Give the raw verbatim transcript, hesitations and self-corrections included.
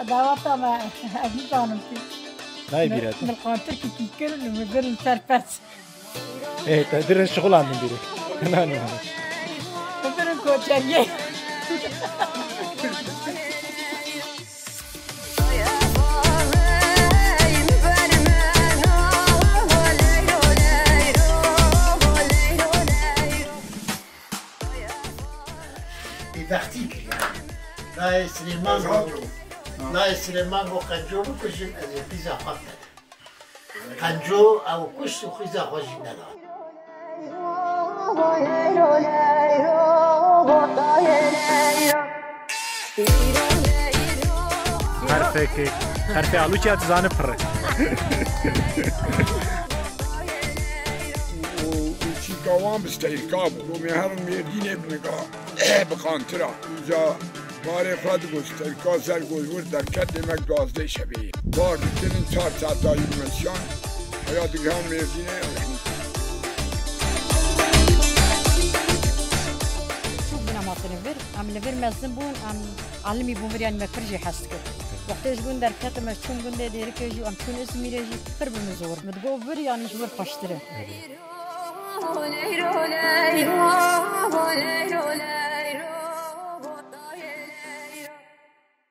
Dawata me, ez nizanim ki. Nayê bîra te? Min qantirkî kî kir û min birin ser pez. Ê, te dirin şixulandin bîrê. Nanî. Min birin koçeriyê. Bêbextî kiriye. Nayê Silêman got, nayê Silêman got, qenco bikujin, ez ê qîza xwe binedim. Qenco ew kuşt û qîza xwe jî neda. Herfekê, herfê alûçiya tu zanî pir e. Û, û çîka wan bi steyka bû. Û me herin Mêrdînê bi nika, bi qantira. Îca barê xwe digot, steyka ser got wir derket, demek duwazdeh şevê. Bar dikinin çar saet dayî meşiyan. Heya digihan Mêrdînê. Çok binamatını vir, em li vir mezin bûn, em alimî bûn vir, yani me pir jî hez dikir. Wextê ji gund derketim, ez çûm gundê Dêrikê jî, em çûn Îzmîrê jî, pir bi min zor. Min digot vir, yani ji vir xweştir e.